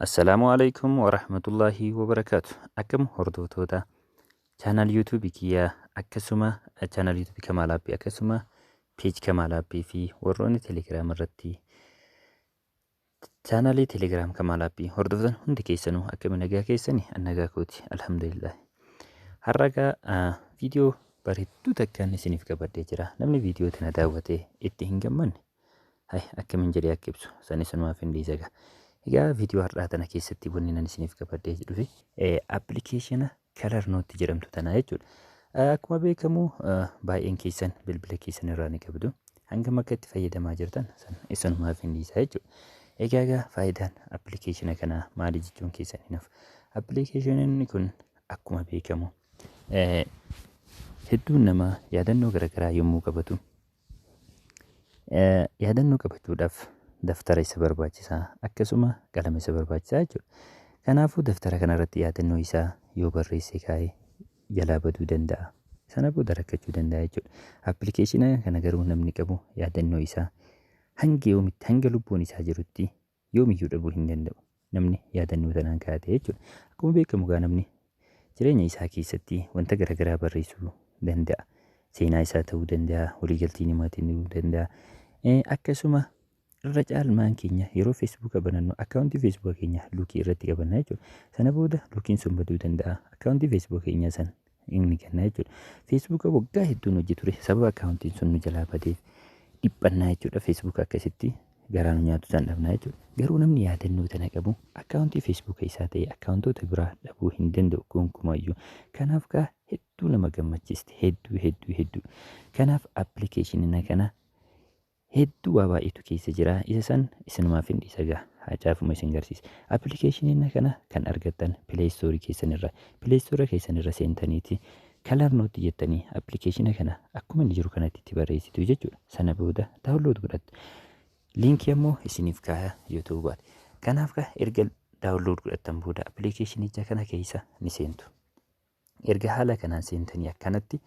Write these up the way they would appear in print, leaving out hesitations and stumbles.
Assalaamu alaikum warahmatullaahi wabarakaatu. Akkam hordoftoota channel YouTube kiyyaa, akkasuma channel YouTube Kamaal Aappii, akkasuma page Kamaal Aappii fi warroonni Telegram irratti channelii Telegram Kamaal Aappii hordoftan hundi keessanuu, akkami, nagaa keessani? An nagaa kooti, alhamdulillah. Har'a egaa viidiyoo bareedduu takkaan isiniif qabadhee jira. Namni viidiyoo tana daawwatee itti hin gammanne, hay, akkamiin jedhee akka ibsu sanis sanumaaf hin dhiisa egaa. Egaa viidiyoo har'aa tana keessatti wanni nan isiniif qabadhee dhufe appilikeeshina Color Note jedhamtu tana jechuudha. Akkuma beekamu baay'een keessan bilbila keessan irraa ni qabdu. Hangam akka itti fayyadamaa jirtan san isanumaaf hin dhiisa jechuudha. Egaa faayidaan appilikeeshina kanaa maali jechuun keessan hin hafu. Appilikeeshiniin kun akkuma beekamu hedduun namaa yaadannoo garaagaraa yommuu qabatu, yaadannoo qabachuudhaaf daftara isa barbaachisaa, akkasuma qalama isa barbaachisaa jechuudha. Kanaafuu daftara kanarratti yaadannoo isaa yoo barreessee kaa'e jalaa baduu danda'a. Sana booda rakkachuu danda'a jechuudha. Appilikeeshina kana garuu namni qabu yaadannoo isaa hanga yoomitti, hanga lubbuun isaa jirutti yoomiyyuu dhabuu hin danda'u. Namni yaadannoo tanaan kaa'ate jechuudha. Akkuma beekamu gaa namni jireenya isaa keessatti wanta garaagaraa barreessuu danda'a. Seenaa isaa ta'uu danda'a, waliigaltii namaatiin ta'uu danda'a. Akkasuma irra caalmaan keenya yeroo Feesbuuka banannu akkaawuntii Feesbuuka keenya luukii irratti qabanna jechuudha. Sana booda luukiin sun baduu danda'a. Akkaawuntii Feesbuuka keenyaa san inni kenna jechuudha. Feesbuuka waggaa hedduun hojii ture sababa akkaawuntiin sun nu jalaa badeef dhiphannaa jechuudha. Feesbuuka akkasitti garaa nu nyaatu san dhabnaa jechuudha. Garuu namni yaadannoo tana qabu akkaawuntii Feesbuuka isaa ta'e akkaawuntoota biraa dhabuu hin danda'u gonkumayyuu. Kanaaf gaa hedduu nama gammachiisti, hedduu hedduu hedduu. Kanaaf appilikeeshinina kana hedduu waa baay'eetu keessa jira. Isa san isinumaaf hin dhiisa gaa. Hacaafuma isin garsiisa. Appilikeeshinina kana kan argattan Play Store keessan irra. Play Store keessan irra seentaniiti Color Note jettanii appilikeeshina kana akkuma inni jiru kanatti itti barreessitu jechuudha. Sana booda download godhattu. Liinkii ammoo isiniif kaaya yoo ta'uu baate. Kanaaf gaa erga download godhattan booda appilikeeshinicha kana keessa ni seentu. Erga haala kanaan seentanii akkanatti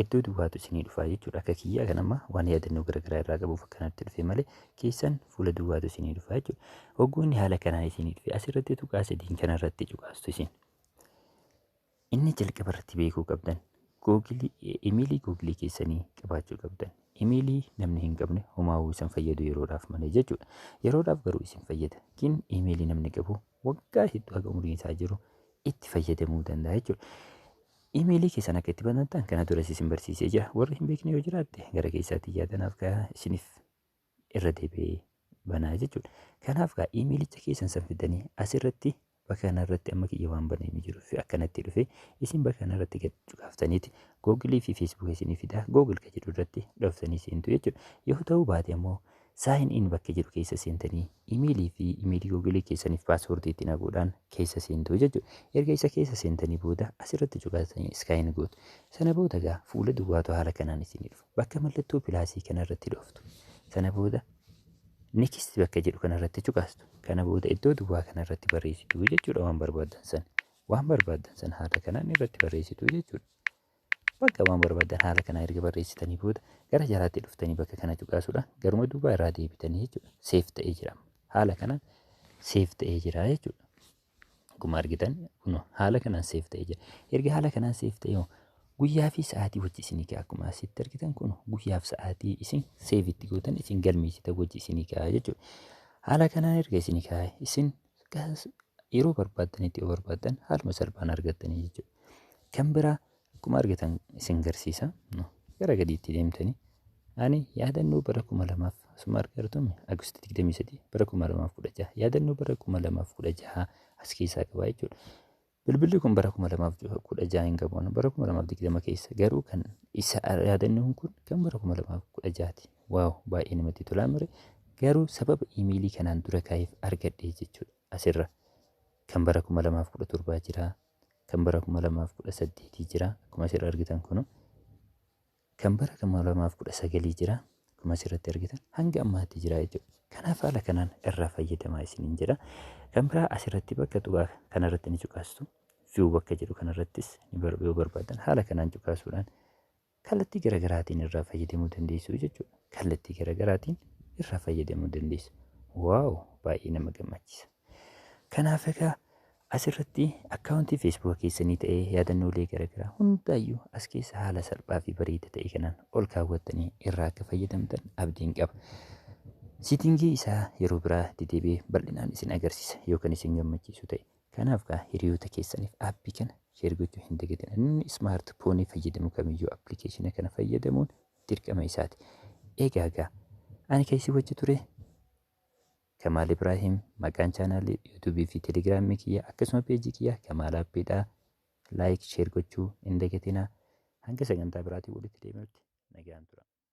iddoo duwwaatu isinii dhufaa jechuudha. Akka kiyyaa kan amma waan yaadannoo garaagaraa irraa qabuuf akkanatti dhufe malee keessan fuula duwwaatu isinii dhufaa jechuudha. Hogguu inni haala kanaan isinii dhufe asirratti tuqaa sadiin kanarratti cuqaastu isin. Inni jalqaba irratti beekuu qabdan Googilii, imeelii Googilii keessanii qabaachuu qabdan. Imeelii namni hin qabne homaawuu isin fayyadu yeroodhaaf malee jechuudha. Yeroodhaaf garuu isin fayyada. Kin imeelii namni qabu waggaa hedduu haga umriin isaa jiru itti fayyadamuu danda'a jechuudha. Imeelii keessan akka itti banattan kana duras isin barsiisee jira. Warri hin beekne yoo jiraatte gara keessaatti yaadanaaf gaa isiniif irra deebi'ee banaa jechuudha. Kanaaf gaa imeelicha keessan san fidanii asirratti bakka kanarratti, amma kiyya waan banamee jiru fi akkanatti dhufe, isin bakka kanarratti gad cuqaaftaniiti Googilii fi Feesbuuk isinii fida. Google ka jedhu irratti dhoftanii seentu jechuudha. Yoo ta'uu baate ammoo sign in bakka jedhu keessa seentanii imeelii fi imeelii Googilii keessaniif paaswoordii itti naquudhaan keessa seentu jechuudha. Erga isa keessa seentanii booda asirratti cuqaastanii sign gootu. Sana booda gaa fuula duwwaatu haala kanaan isinii dhufa. Bakka mallattoo pilaasii kanarratti dhoftu. Sana booda next bakka jedhu kanarratti cuqaastu. Kana booda iddoo duwwaa kanarratti barreessitu jechuudha waan barbaaddan san. Waan barbaaddan san haala kanaan irratti barreessitu jechuudha. Bakka waan barbaaddan haala kanaa erga barreessitanii booda gara jalaatti dhuftanii bakka kana cuqaasuudhaan garuma duubaa irraa deebitanii jechuudha. Save ta'ee jira. Haala kanaan save ta'ee jira jechuudha. Akkuma argitan kun haala kanaan save ta'ee jira. Erga haala kanaan save ta'ee guyyaa fi sa'aatii wajji isinii ka'a. Akkuma asitti argitan kun guyyaa fi sa'aatii isin save itti gootan, isin galmeessitan wajji isinii ka'a jechuudha. Haala kanaan erga isinii kaa'e isin yeroo barbaaddanitti yoo barbaaddan haaluma salphaan argattanii jechuudha. Kan biraa akkuma argitan isin garsiisa. Gara gadiitti deemtanii ani yaadannoo bara 2000 asuma argartuun August 23 bara 2016, yaadannoo bara 2016 as keessaa qaba jechuudha. Bilbilli kun bara 2016 hin qabu, bara 2020 keessa garuu kan isa yaadannoon kun kan bara 2016ti. Wow, baay'ee namatti tolaa mire? Garuu sababa imeelii kanaan dura kaa'eef argadhe jechuudha. Asirra kan bara 2017 jira, kan bara 2018 jira, akkuma asirra argitan kunu kan bara 2019 jira, akkuma asirratti argitan hanga ammaatti jira jechuudha. Kanaaf haala kanaan irraa fayyadamaa isiniin jedha. Kan biraa asirratti bakka tuqaa kanarratti ni cuqaastu. View bakka jedhu kanarrattis yoo barbaadan haala kanaan cuqaasuudhaan kallattii garaagaraatiin irraa fayyadamuu dandeessu jechuudha. Kallattii garaagaraatiin irraa fayyadamuu dandeessu. Wow, baay'ee nama gammachiisa. Kanaaf egaa asirratti akkaawuntii Feesbuuka keessanii ta'ee yaadannoolee garaagaraa hundaayyuu as keessa haala salphaa fi bareeda ta'e kanaan ol kaawwattanii irraa akka fayyadamtan abdiin qaba. Siitingii isaa yeroo biraa deddeebi'ee bal'inaan isin agarsiisa yookaan isin gammachiisu ta'e. Kanaaf gaa hiriyoota keessaniif aappii kana share gochuu hin dagatin. Inni ismaartifoonii fayyadamu kamiyyuu appilikeeshina kana fayyadamuun dirqama isaati. Egaa gaa ani keessi wajji ture Kamaal Ibraahim, maqaan chaanaalii yuutuubii fi telegiraamii kiyya akkasuma peejii kiyya Kamaal Aappiidha. Like, share gochuu hin dagatinaa. Hanga sagantaa biraatiin walitti deebinutti nagaan tura.